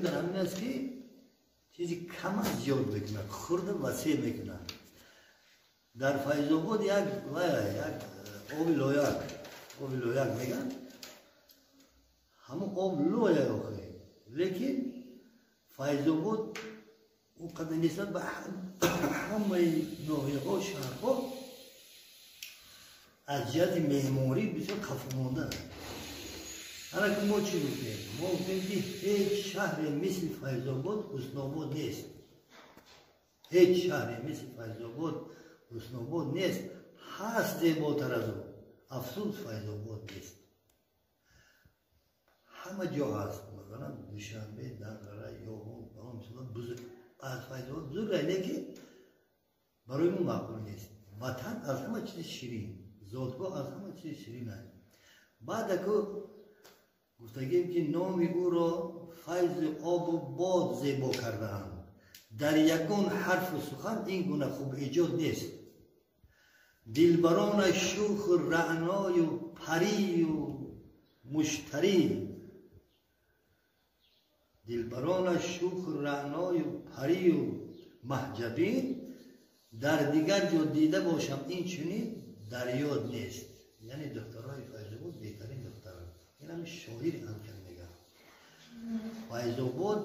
дар ҳамин аст, ки чизи кама зиёд мекунад, хурда васеъ мекунад. Дар Файзобод як як оби лояк, оби лояк мегӯянд. Ҳамон об лоя охе, лекин Файзобод он қадар нисбат ба ҳамаи ноҳияҳо, шаҳрҳо аз ҷиҳати меъморӣ бисёр қафомонда. Ана ки мо чӣ гуфтем? Мо гуфтем, ки ҳеҷ шаҳре мисли Файзобод ҳуснобод нест, ҳеҷ шаҳре мисли Файзобод ҳуснобод нест. Ҳаст зеботар аз ӯ, афсӯс, Файзобод нест. Ҳама ҷо ҳаст, масалан, Душанбе, Данғара, Ёвон, аз Файзобод бузург, лекин барои мо маъқул нест. Ватан аз ҳама чизи ширин, зодгоҳ аз ҳама чизи ширин аст. Баъд аку гуфтагем, ки номи ӯро файзи обу бод зебо кардаанд, дар ягон ҳарфу сухан ин гуна хуб эҷод нест. Дилбаронаш шӯху раъною парию муштарӣ, дилбаронаш шӯху раъною парию маҳҷабин, дар дигар ҷо дида бошам ин чунин дар ёд нест. Яъне духтарои Файзобод беҳтарин духтаранд. Ин ҳами шоири ҳамхел мегӯяд. Файзобод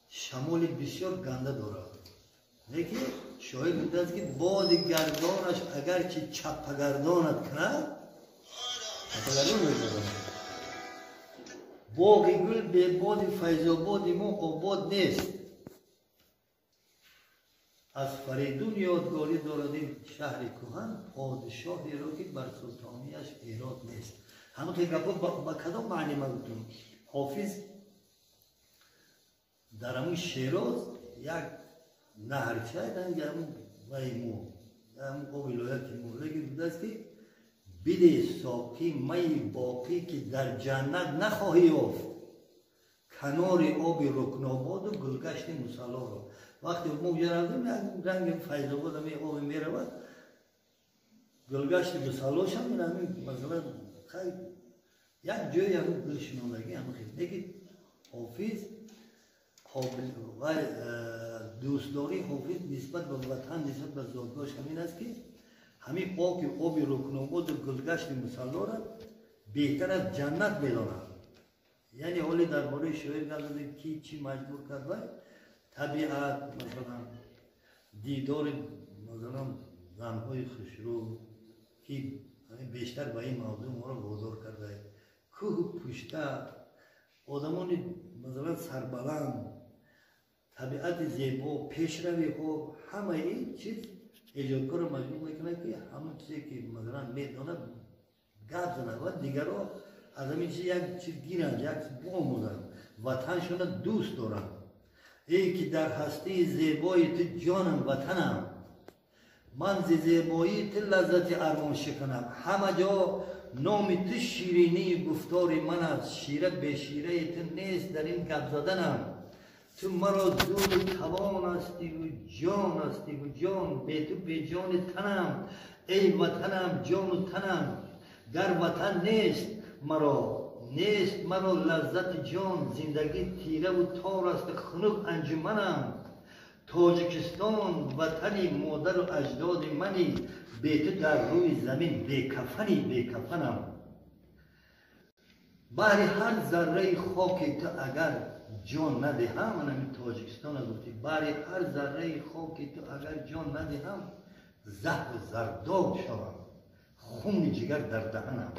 шамоли бисёр ганда дорад, лекин шоир мегӯяд, ки боди гардонаш агарчи чаппагардонат кунад, чаппагардон мегардонад. Боғи гул бебоди Файзободи мо обод нест. Аз Фаридун ёдгорӣ дорад ин шаҳри кӯҳан подшоҳеро, ки бар султонияш эрод нест. Ҳамин хел гапҳо ба кадом маъни ман гуфтам? Ҳофиз дар ҳамун Шероз як наҳрча, ҳамун вай мо, ҳамун оби лояки мо, лекин гуфтааст, ки биде соқӣ майи боқӣ, ки дар ҷаннат нахоҳӣ ёфт канори оби Рукнободу гулгашти Мусаллоро. Вақте мо уҷа рафтем, як ранги Файзобод ҳами оби меравад, гулгашти Мусаллошам ҳамин, масалан, як ҷои ҳамин гулшинонагӣ ҳамин хел. Лекин ҳофиз вай дӯстдории ҳофиз нисбат ба ватан, нисбат ба зодгоҳаш ҳамин аст, ки ҳамин оки оби Рукнободу гулгашти Мусаллоро беҳтар аз ҷаннат медонад. Яъне ҳоле дар бораи шоир гап задем, ки чӣ маҷбур кард вай: табиат, масалан, дидори, масалан, занҳои хушрӯ, ки бештар ба ин мавзӯъ моро водор карда, кӯҳу пушта, одамони, масалан, сарбаланд, табиати зебо, пешравиҳо, ҳамаи ин чиз эҷодкорро маҷбур мекунад, ки ҳамон чизе ки, масалан, медонад, гап занад ва дигарро аз ҳамин чиз як чиз гиранд, як чиз биомӯзанд, ватаншона дӯст доранд. Эй ки дар ҳастии зебои ту ҷонам, ватанам, ман зи зебоии ту лаззати армон шиканам. Ҳама ҷо номи ту ширинии гуфтори ман аст, шира бешираи ту нест дар ин гап заданам. Ту маро зӯру тавон ҳастиву ҷон ҳастиву ҷон, бе ту беҷони танам. Эй ватанам, ҷону танам, гар ватан нест, маро нест маро лаззати ҷон. Зиндагӣ тираву тор аст, хунук анҷуманам. Тоҷикистон, ватани модару аҷдоди мани, бе ту дар рӯи замин бекафани бекафанам. Баҳри ҳар зарраи хоки ту агар ҷон надиҳам, ҳамин Тоҷикистона гуфтӣ, баҳри ҳар зарраи хоки ту агар ҷон надиҳам, заҳру зардоб шавам, хуни ҷигар дар даҳанам.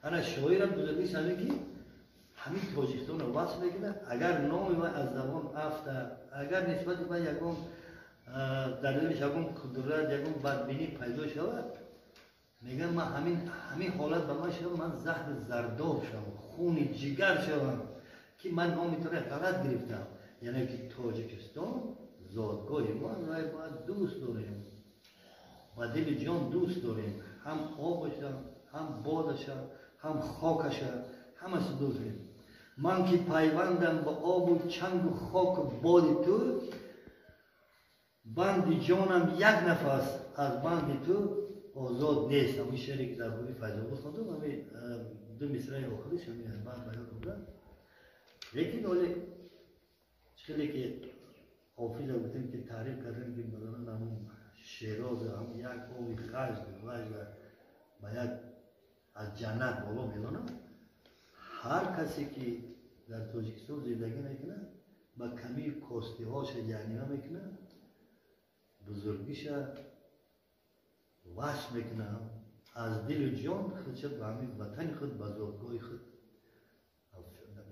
Ана шоирам бузургиш ҳамин, ки ҳамин Тоҷикистонро васф мекунад. Агар номи вай аз забон афта, агар нисбати вай ягон дар дилаш ягон кудрат, ягон бадбинӣ пайдо шавад, мегӯяд: ман ҳамин ҳолат ба ман шавад, ман заҳри зардоб шавам, хуни ҷигар шавам, ки ман номи туро ғалат гирифтам. Яъне ки Тоҷикистон зодгоҳи мо, вай бояд дӯст дорем, ба дили ҷон дӯст дорем, ҳам обаша, ҳам бодаша, ҳам хокаша, ҳамаша дӯст дорем. Ман ки пайвандам ба обу чангу хоку боди ту, банди ҷонам як нафас аз банди ту озод нест. Ҳамин шеъре ки дар бораи Файзобод хондам, ҳамин ду мисраи охириш ҳамин, ман ба ёд бурдам. Лекин оле хеле ки Ҳофиза гуфтем, ки таъриф кардем, ки масалан, ҳамун Шероз ҳам як оби ғажд важда ба як аз ҷаннат боло медонам. Ҳар касе ки дар Тоҷикистон зиндагӣ мекунад, ба камию костиҳоша яънима мекунад, бузургиша васф мекунад, аз дилу ҷон худша ба ҳамин ватани худ, ба зодгоҳи худ,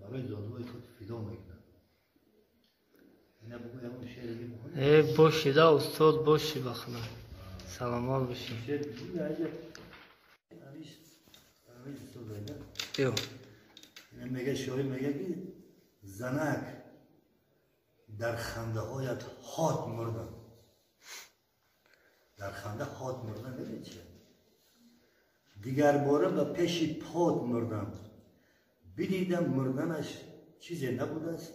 барои зодгоҳи худ фидо мекунад. Ина бугӯ, ягон шере бихонӣ. Э, бошида, устод, боши, ба Худо, саломат бошӣ. Шер аҷа ҳамиш устод айда. Ё. Ина мега, шоир мега, ки занак дар хандаҳоят ҳот мурдам. Дар ханда ҳот мурдам медонӣ чи? Дигарбора ба пеши пот мурдам, бидидам, мурданаш чизе набудааст,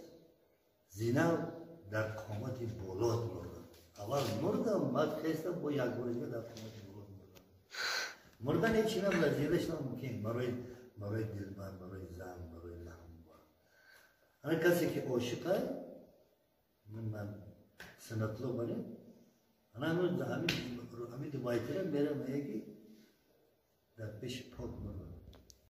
зинав дар қомати болот мурдам. Аввал мурдам, баъд хестам, бо якбора дига дар қомати болот мурдам. Мурдан ҳеҷ чи набуда, зинда шудан мумкин барои дилбар, барои зан, барои маҳбуба. Ана касе ки ошиқа, ман Санатло барем, ана ҳамин дубайтира мерам, мега, ки дар пеши пот мурдам.